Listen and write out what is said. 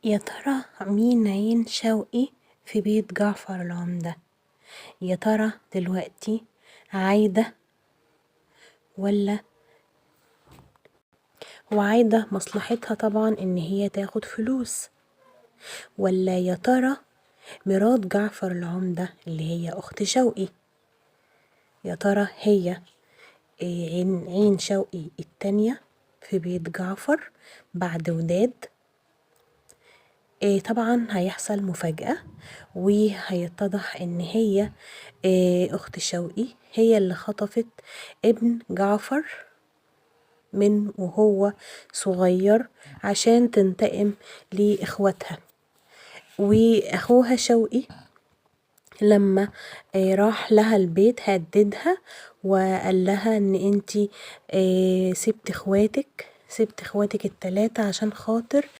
يا ترى مين عين شوقي في بيت جعفر العمدة؟ يا ترى دلوقتي عايدة ولا وعايدة مصلحتها طبعا ان هي تاخد فلوس، ولا يا ترى مرات جعفر العمدة اللي هي اخت شوقي؟ يا ترى هي عين شوقي التانية في بيت جعفر بعد وداد؟ طبعا هيحصل مفاجأة وهيتضح ان هي اخت شوقي هي اللي خطفت ابن جعفر من وهو صغير عشان تنتقم لاخواتها. واخوها شوقي لما راح لها البيت هددها وقال لها ان انتي سبت اخواتك التلاتة عشان خاطر